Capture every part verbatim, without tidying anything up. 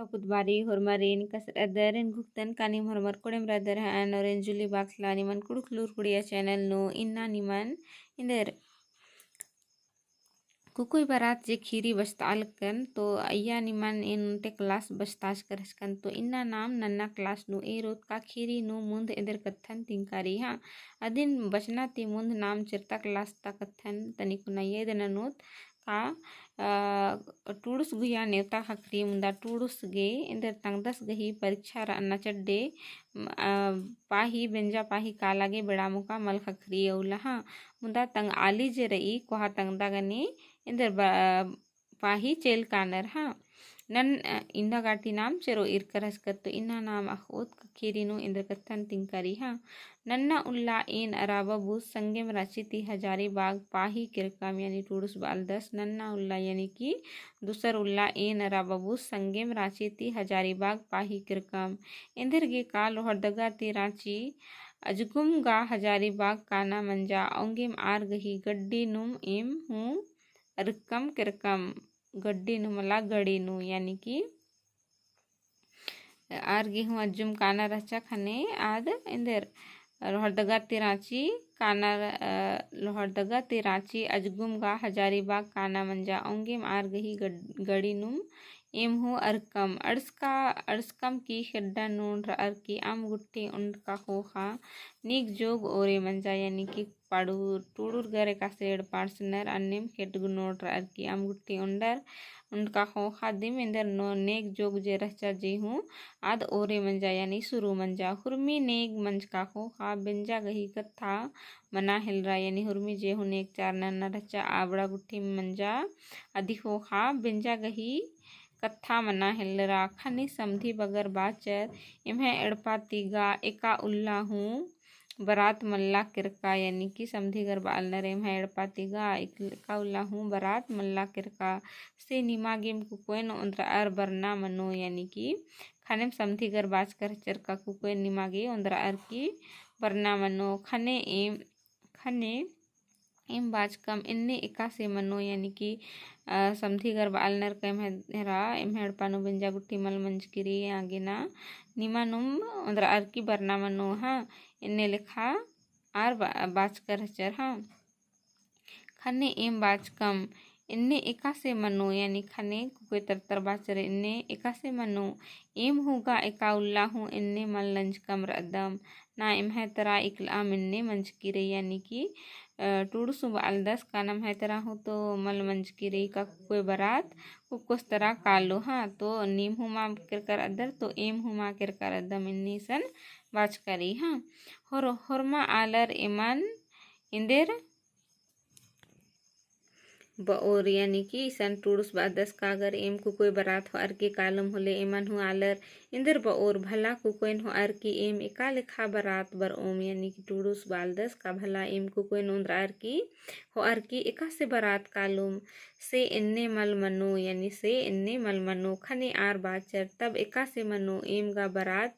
पुतबारी होरमर एन कस रअदर, एन घुक्तन का नीम होरमर कोड़ेम रअदर हअन और एन जुली बाखला निमन कुँड़ुख़ लूर कुड़िया channel नू इन्ना निमन एन्देर कुकोय बरात जे खीरी बचतआ लक्कन, तो अइय्या निमन एन ओन्टे class बचताचकर रहचकन, तो इन्ना नाम नन्ना class नू एरोत का खीरी नू मुन्ध एन्देर कत्थन तिंकारी, हाँ। अदिन बचना ती मुन्ध नाम चिरता class ता कत्थन तनिक नैयेद ननोत का, अ, टूड़ुस गुइया नेवता ख़क्खरी मुन्दा टूड़ुस गे एन्देर तंगदस गही परीक्षा रअना चड्डे, अ, पाही बेंजा पाही काला गे बेड़ा मोका मल ख़क्खरी अउला, हाँ। मुन्दा तंगआली जे रई कोहा तंगदा गने एन्देर ब-, पाही चेल कानर, हाँ। नन, अ, इन्ना गाटी नाम चेरो इरकर हचकत तो इन्ना नाम अख़ओत का खीरी नू एन्देर कत्थन तिंकारी, हाँ। नन्ना उल्ला एन अरा बबुस संगेम राँची ती हजारीबाग पाही केरकम यानी टूड़ुस बालदस नन्ना उल्ला यानी कि दूसर उल्ला एन अरा बबुस संगेम राँची ती हजारीबाग पाही केरकम। एन्देर गे का लोहरदगा ती राँची अजगुम गा हजारीबाग काना मंजा औंगेम आर गही गड्डी नुम एम हूँ अरकम केरकम। गड्डी नू मला गड़ी नू यानी कि आर गे हूँ अज्जुम काना रहचा ख़ने आद एन्देर लोहरदगा ती राँची काना, अ, लोहरदगा ती राँची अजगुम गा हजारीबाग काना मंजा औंगेम आर गही गड-, गड़ी नुम एम हूँ अरकम। अड़सका, अड़सकम की खेड्डा नू ओन्द रअर की अम्म गुट्ठी ओन्द का ख़ोख़ा नीक जोग ओरे मंजा यानी कि पाड़ू टूड़ुर गर एकासे एड़पा अंड़सनर अन्नेम खेड्ड नू ओन्द रअर की अम्म गुट्ठी ओन्द का ख़ोख़ा दिम एन्देर नू नेग जोग जे रहचा जे हूँ आद ओरे मंजा यानी सुरु मंजा। हुरमी नेग मंजका ख़ोख़ा बेंजा गही कत्था मना हेलरा यानी हुरमी जे हूँ नेग चार नन्ना रहचा आबड़ा गुट्ठी मंजा अदी ख़ोख़ा बेंजा गही कत्था मना हेलरा। ख़ने समधी बगर बाचर एम्है एड़पा ती गा एका उल्ला हूँ बरात मल्ला केरका यानी कि समधी गर बालनर एम्है एड़पा ती गा एका उल्ला हूँ बरात मल्ला केरका से निमा गेम कुकोयन ओन्द्रअर बरना मनो यानी कि ख़नेम समधी गर बाचकर चरका कुकोयन निमा गे ओन्द्रअर की बरना मनो। ख़ने एम, ख़ने एम बाचकम एन्ने एकासे मनो यानी कि, अ, समधी गर बालनर का एम्है हेरा, एम्है एड़पा नू बेंजा गुट्ठी मल मंजकी रई आगे ना निमा नुम ओन्द्रअर की बरना मनो, हाँ। एन्ने लेखा आर बा-, बाचकर रहचर, हाँ। ख़ने एम बाचकम एन्ने एकासे मनो यानी ख़ने कुकोय तरतर बाचर एन्ने एकासे मनो एम हूँ गा एका उल्ला हूँ एन्ने मल नंजकम रअदम ना एम्है तरा इकलअम एन्ने मंजकी रई यानी कि, अ, टूड़ुस हूँ बालदस का नम्है तरा हूँ तो मल मंजकी रई का कुकोय बरात कुकोस तरा कालो, हाँ। तो नीम हूँ मा केरकर अदर तो एम हूँ मा केरकर अदम एन्ने इसन बाचका रई, हाँ। होर-, होरमा आलर एमन एन्देर बओर यानी कि इसन टूड़ुस बादस का अगर एम कुकोय बरात होअर की कालोम होले एमन हूँ आलर एन्देर बओर भला कुकोयन होअर की एम एका लेखा बरात बरओम यानी कि टूड़ुस बालदस का भला एम कुकोयन ओन्द्रअर की होअर की एकासे बरात कालोम से एन्ने मल मनो यानी से एन्ने मल मनो। ख़ने आर बाचर तब एकासे मनो एम गा बरात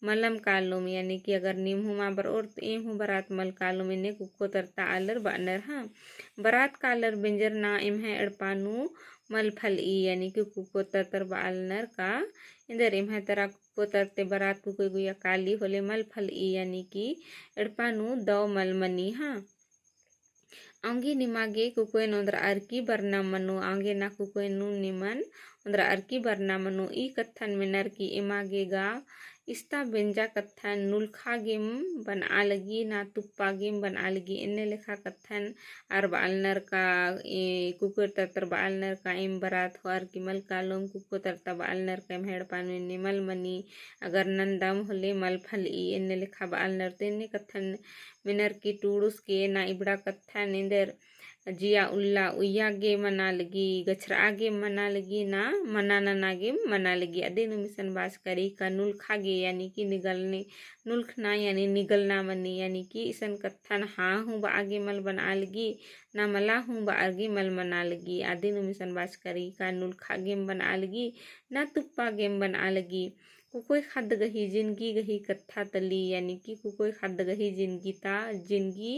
मलम कालोम यानी कि अगर नीम हूँ मा बरओर तो एम हूँ बरात मल कालोम एन्ने कुको तरता आलर बअनर, हाँ। बरात कालर बेंजर ना एम्है एड़पा नू मल फलई यानी कि कुको तरतर बालनर का एन्देर एम्है तरा कुको तरते बरात कुकोय गुइया काली होले मल फलई यानी कि एड़पा नू दव मल मनी, हाँ। औंगे निमा गे कुकोयन ओन्द्रअर की बरना मनो, औंगे ना कुकोयन नू निमन ओन्द्रअर की बरना मनो। ई कत्थन मेनर की एमा गे गा इस्ता बेंजा कत्थन नुलखा गेम बनआ लगी ना तुप्पा गेम बनआ लगी। एन्ने लेखा कत्थन आर बालनर का, ए, कुकोय तरतर बालनर का एम बरात होअर की मल कालोम, कुको तरता बालनर का एम्है एड़पा नू एन्ने मल मनी, अगर नन्दम होले मल फलई, एन्ने लेखा बालनर तो एन्ने कत्थन मेनर की टूड़ुस के ना इबड़ा कत्थन एन्देर जिया उल्ला उइया गे मना लगी, गछरआ गे मना लगी, ना मना नना गे मना लगी। अदिनुम इसन बाचका रई का नुलखा गे यानी कि निगलने, नुलखना यानी निगलना मनी, यानी कि इसन कत्थन हाँ हूँ बआ गे मल बनआ लगी, ना मला हूँ बआ गे मल मना लगी। अदिनुम इसन बाचका रई का नुलखा गेम बनआ लगी, ना तुप्पा गेम बनआ लगी। कुकोय ख़द्द गही जिनगी गही कत्था तली, यानी कि कुकोय ख़द्द गही जिनगी ता, जिनगी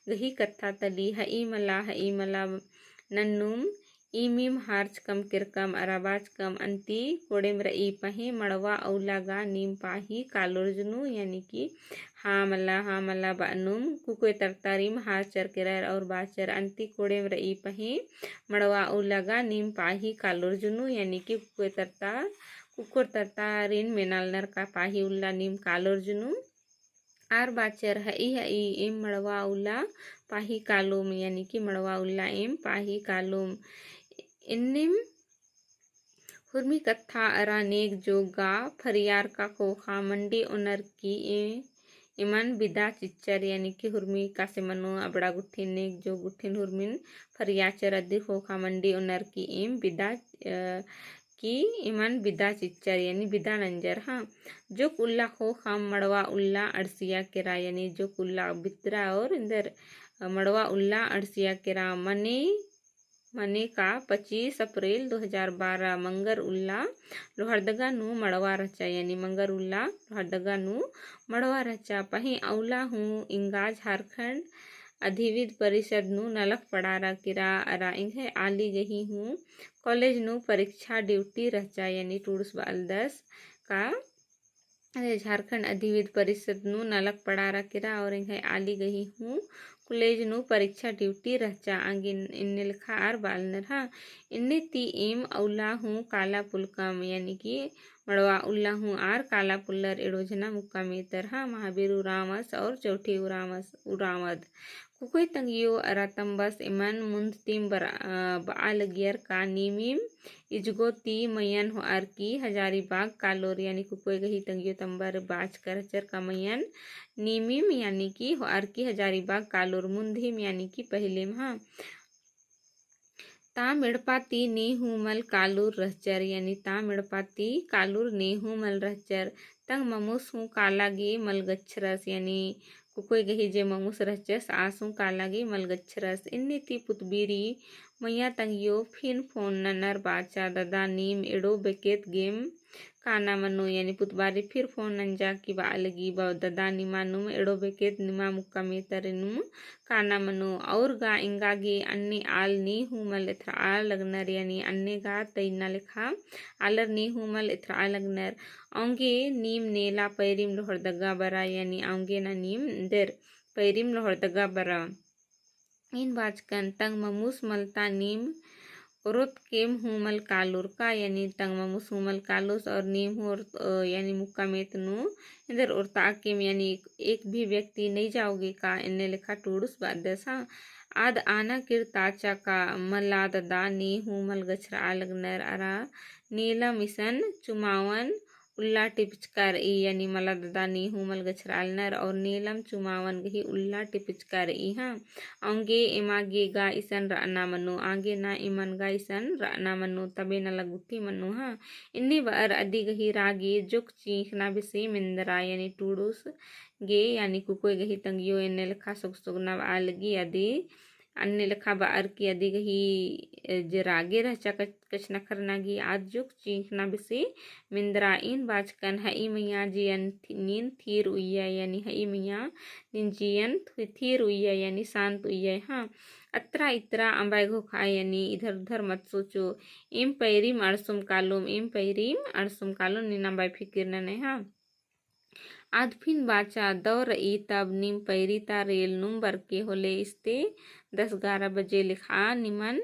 गही कत्था तली, हई मला, हई मला नन्नुम इमिम हारचकम केरकम अरा बाचकम अन्ती कोड़ेम रई पहें मड़वा अउला गा नीम पाही कालोर जुनू, यानी कि हाँ मला, हाँ मला बअनुम कुकोय तरतारिम हारचर केरर और बाचर अन्ती कोड़ेम रई पहें मड़वा अउला गा नीम पाही कालोर जुनू, यानी कि कुकोय तरता, कुकोर तरतारिन मेनालनर का पाही उल्ला नीम कालोर जुनू। आर बाचर हई हई एम मड़वा उल्ला पाही कालोम, यानी कि मड़वा उल्ला एम पाही कालोम। एन्नेम हुरमी कत्था अरा नेग जोग गा फरियार का ख़ोख़ा मंडी ओनर की ए-, एमन बिदा चिच्चर, यानी कि हुरमी कासे मनो अबड़ा गुट्ठिन नेग जोग गुट्ठिन हुरमिन फरियाचर अदी ख़ोख़ा मंडी ओनर की एम बिदा, अ, कि एमन बिदा चिच्चर, यानी बिदा नंजर, हाँ। जोक उल्ला ख़ोख़ाम मड़वा उल्ला अंड़सिया केरा, यानी जोक उल्ला बितरा और एन्देर मड़वा उल्ला अंड़सिया केरा मने मने का पच्चीस अप्रैल दो हजार बारह मंगर उल्ला लोहरदगा नू मड़वा रहचा, यानी मंगर उल्ला लोहरदगा नू मड़वा रहचा। पहें अउला हूँ एंगा झारखंड अधिविद्य परिषद नू नलख पड़ारा केरा अरा एंग्है आली गही हूँ कॉलेज नू परीक्षा ड्यूटी रहचा, यानी टूड़ुस बअलदस का अरे, झारखंड अधिविद्य परिषद नू नलख पड़ारा केरा और एंग्है आली गही हूँ कॉलेज नू परीक्षा ड्यूटी रहचा आंगे एन्ने लेखा आर बअलनर, हाँ। एन्ने ती एम अउला हूँ काला पुलकम, यानी कि मड़वा उल्ला हूँ आर काला पुल्लर एड़ो झना मुक्का मेतर, हाँ। महावीर उराँवस और चौठी उराँवस, उराँवद कुकोय तंग्यो अरा तम्बस एमन मुन्द तिम बरा-, अ, बआ लगियर का नीमिम इजगो ती मयन होअर की हजारीबाग कालोर, यानी कुकोय गही तंग्यो तम्बर बाचकर रहचर का मयन नीमिम, यानी कि होअर की हजारीबाग कालोर मुन्दिम, यानी कि पहिलेम, हाँ। ताम एड़पा ती ने हूँ मल कालुर रहचर, यानी ताम एड़पा ती कालुर ने हूँ मल रहचर। तंग ममुस हूँ काला गे मल गच्छरस, यानी कुकोय गही जे ममुस रहचस, आस हूँ काला गे मल गच्छरस। एन्ने ती पुतबीरी मइय्याँ तंग्यो फिन फोन ननर बाचा, ददा नीम एड़ो बेकेत गेम काना मनो, यानी पुतबारी फिर फोन नंजा की बआ लगी, बा ददा निमा नुम एड़ो बेकेत निमा मुक्का मेतर नुम काना मनो। और गा एंगा गे अन्ने आल ने हूँ मल एथरआ लगनर, यानी अन्ने गा तइन्ना लेखा आलर ने हूँ मल एथरआ लगनर। औंगे नीम नेला पैरिम लोहरदगा बरा, यानी औंगे ना नीम देर पैरिम लोहरदगा बरा। इन बाचकन तंग ममुस मलता नीम ओरोत केम हूँ मल कालुर का, यानी तंग ममुस हूँ मल कालुस और नीम हूँ ओरोत, अ, यानी मुक्का मेत नू एन्देर ओरता केम, यानी एक, एक भी व्यक्ति नहीं जाओगे का, एन्ने लेखा टूड़ुस बअदस, हाँ। आद आना किर्ताचा का मला ददा ने हूँ मल गछरआ लगनर अरा नेलम इसन चुमावन उल्ला टिपचका रई, यानी मला ददा ने हूँ मल गछरआ लगनर और नेलम चुमावन गही उल्ला टिपचका रई, हाँ। औंगे एमा गे गा इसन रअना मनो, आंगे ना एमन गा इसन रअना मनो, तबे नलख गुट्ठी मनो, हाँ। इन्ने बअर अदी गही रागे जोक चींख़ना बेसे मेन्दरा, यानी टूड़ुस गे, यानी कुकोय गही तंग्यो एन्ने लेखा सोग सोगना बआ लगी अदी अन्ने लेखा बअर की अदी गही, ए, जे रागे रहचा कछ-, कछनखरना गे आद जोक चींख़ना बेसे मेन्दरा। इन बाचकन हई मइय्याँ जियन थि-, नीन थीर उइया, यानी हई मइय्याँ नीन जियन थि-, थीर उइया, यानी शांत उइया, हाँ। अत्रा इत्रा अम्बाय घोखा, यानी इधर उधर मत सोचो। एम पैरिम अंड़सुम कालोम, एम पैरिम अंड़सुम कालोम, नीन अम्बाय फिकिर नने, हाँ। आद फिन बाचा, दौ रई तब नीम पैरी ता रेल नुम बरके होले इस्ते दस ग्यारह बजे लेखा निमन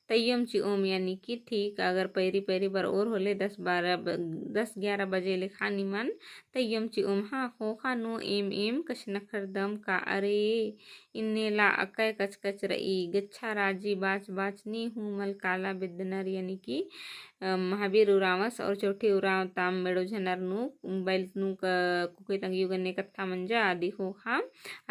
तैयम चिओम, यानी कि ठीक अगर पैरी पैरी बरओर होले दस बारह ब-, दस ग्यारह बजे लेखा निमन तैयम चिओम। हाँ, ख़ोख़ा नू एम एम कछनखरदम का, अरे इन्नेला अकय कचकच रई, गच्छा राजी बाच बाच ने हूँ मल काला बेद्दनर, यानी कि, अ, महावीर उराँवस और चौठी उराँव ताम मेड़ो झनर नू, बैल नू क-, कुकोय तंग्यो गने कत्था मंजा, अदी ख़ोख़ा,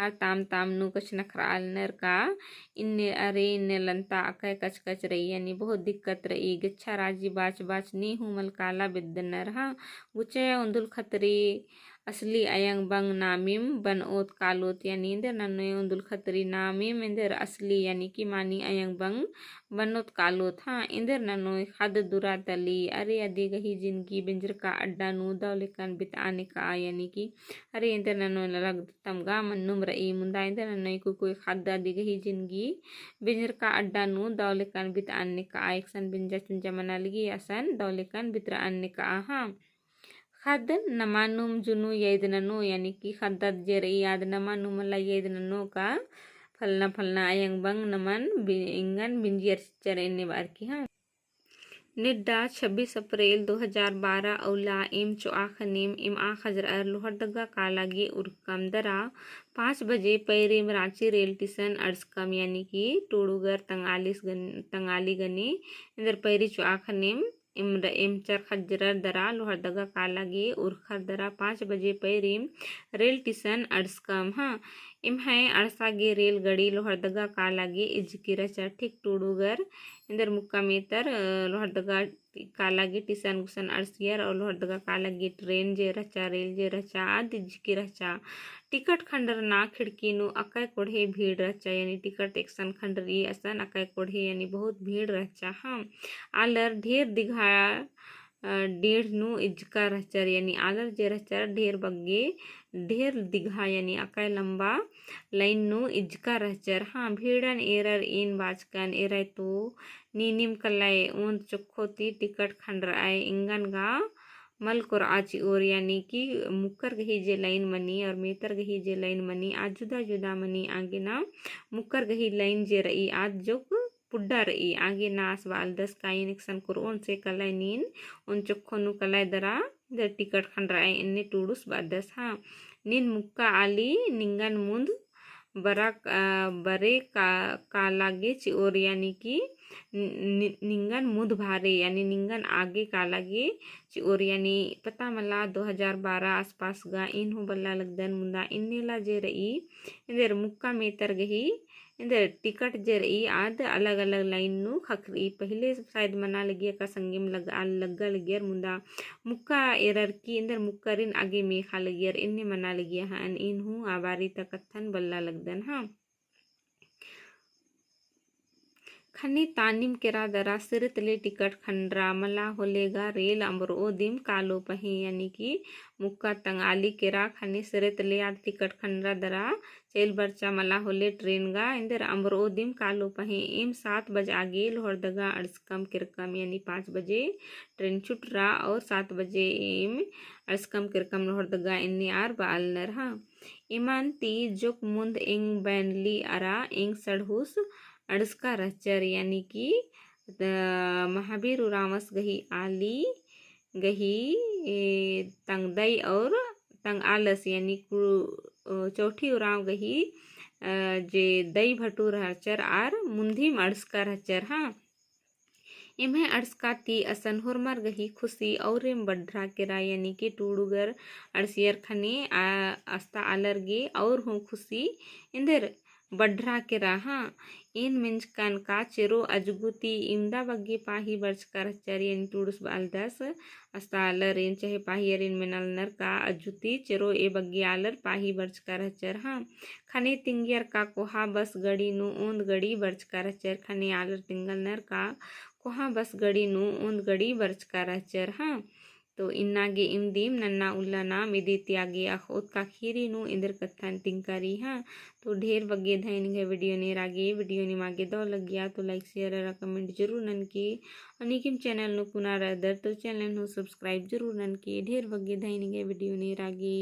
आर ताम ताम नू कछनखरआ लगनर का, इन्ने, अरे इन्ने लन्ता अकय कचकच रई, यानी बहुत दिक्कत रई, गच्छा राजी बाच बाच ने हूँ मल काला बेद्दनर, हाँ, गुचे उन्दुल खतरी, असली अयंग बंग नामिम बनओत कालोत, यानी एन्देर ननोय ओन्दुल खतरी नामिम एन्देर असली यानी कि मानी अयंग बंग बनओत कालोत। हाँ, एन्देर ननोय ख़द्द दुरा तली अरे अदी गही जिनगी बेंजरका अड्डा नू दव लेकन बितआ नेकआ, यानी कि अरे एन्देर ननोय लगदतम गा मन्नुम रई, मुन्दा एन्देर ननोय कुकोय ख़द्द अदी गही जिनगी बेंजरका अड्डा नू दव लेकन बितआ नेकआ, एकसन बेंजा चुंजा मना लगी असन दव लेकन बितरआ नेकआ। हाँ, ख़द्द नमानुम जुनू यइद ननो, यानी कि ख़द्दत जे रई आद नमानुम मला यइद ननो का फलना फलना अयंग बंग नमन बि-, एंगन बिंजियर चिच्चर एन्ने बअर की। हाँ, नेड्डा छब्बीस अप्रैल दो हजार बारह अउला एम चोआ ख़नेम एमआ ख़जरअर लोहरदगा काला गे उरकम दरा पाँच बजे पैरिम राँची रेल टिसन अंड़सकम, यानी कि टूड़ूगर तंगालिस गन-, तंगाली गने एन्देर पैरी चोआ ख़नेम एम र-, एम चर ख़ज्जरर दरा लोहरदगा काला गे उरखर दरा पाँच बजे पैरिम रेल टिसन अंड़सकम। हाँ, एम्है अंड़सा गे रेल गड़ी लोहरदगा काला गे इजकी रहचा, ठीक टूड़ूगर एन्देर मुक्का मेतर, अ, लोहरदगा काला गे टिसन गुसन अंड़सियर और लोहरदगा काला गे ट्रेन जे रहचा, रेल जे रहचा, आद इजकी रहचा। टिकट खंडरना खिड़की नू अकय कोड़हे भीड़ रहचा, यानी टिकट एकसन खंडरी असन अकय कोड़हे, यानी बहुत भीड़ रहचा। हाँ, आलर ढेर दिघा, अ, डीड़ नू इजका रहचर, यानी आलर जे रहचर ढेर बग्गे, ढेर दिघा, यानी अकय लंबा लाइन नू इजका रहचर। हाँ, भीड़न एरर एन बाचकन, एरय तो नीनिम कलय ओन्द चोक्खो ती टिकट खंडरअय, एंगन गा मल कोरआ चिओर, यानी कि मुक्कर गही जे लाइन मनी और मेतर गही जे लाइन मनी, आ जुदा जुदा मनी। आगे ना मुक्कर गही लाइन जे रई आद जोक पुड्डा रई। आगे ना आस बआलदस का एन एकसन कोरओन से कलय नीन ओन्द चोक्खो नू कलय दरा दर टिकट खंडरअय एन्ने टूड़ुस बअदस। हाँ, नीन मुक्का आली निंगन मुन्द बरा, अ, बरे का, काला गे चिओर, यानी कि नि-, नि-, निंगन मुन्द भारे, यानी निंगन आगे काला गे चिओर, यानी पता मला दो हजार बारह आसपास गा एन हूँ बल्ला लगदन, मुन्दा एन्नेला जे रई एन्देर मुक्का मेतर गही एन्देर टिकट जे रई आद अलग अलग लाइन नू ख़क्खरई। पहिले शायद मना लगिया का संगेम लग-, आ लग्गा लगियर, मुन्दा मुक्का एरर की एन्देर मुक्करिन आगे मेखा लगियर एन्ने मना लगिया। हाँ, एन हूँ आ बारी ता कत्थन बल्ला लगदन। हाँ, ख़ने तानिम केरा दरा सिरितले टिकट खंडरा मला होले गा रेल अम्बरओ दिम कालो पहें, यानी कि मुक्का तंगाली केरा ख़ने सिरितले आद टिकट खंडरा दरा चइल बरचा मला होले ट्रेन गा एन्देर अम्बरओ दिम कालो पहें। एम सात बजआ गे लोहरदगा अंड़सकम केरकम, यानी पाँच बजे ट्रेन छुटरा और सात बजे एम अंड़सकम केरकम लोहरदगा एन्ने आर बआलनर। हाँ, एमन ती जोक मुन्द एंग बैनली अरा एंग सड़हुस अंड़सका रहचर, यानी कि, अ, महावीर उराँवस गही आली गही, ए, तंग दई और तंग आलस, यानी कु-, अ, चौठी उराँव गही, अ, जे दई भटू रहचर आर मुन्धिम अंड़सका रहचर। हाँ, एम्है अंड़सका ती असन होरमर गही खुशी औरेम बढ़रा केरा, यानी कि टूड़ूगर अंड़सियर ख़ने आ, अस्ता आलर गे और हूँ खुशी एन्देर बढ़रा केरा। हाँ, एन मेंजकन का चेरो अजगु ती इवंदा बग्गे पाही बरचका रहचर, यानी टूड़ुस बआलदस, अस्ता आलर एन चहे पाहियर एन मेनालनर का अजु ती चेरो ए बग्गे आलर पाही बरचका रहचर। हाँ, ख़ने तिंगियर का कोहा बस गड़ी नू ओन्द गड़ी बरचका रहचर, ख़ने आलर तिंगलनर का कोहा बस गड़ी नू ओन्द गड़ी बरचका रहचर। हाँ, तो इन्ना गे इवंदिम नन्ना उल्ला नाम इदी ती आगे अख़ओत का ख़ीरी नू एन्देर कत्थन तिंका रई। हाँ, तो ढेर बग्गे धैन एंग्है video नेरा गे। Video निमा गे दव लग्गिया तो like, share अरा comment जरूर ननके। और नीकिम channel नू पुना रअदर तो channel नू subscribe जरूर ननके। ढेर बग्गे धैन एंग्है video नेरा गे।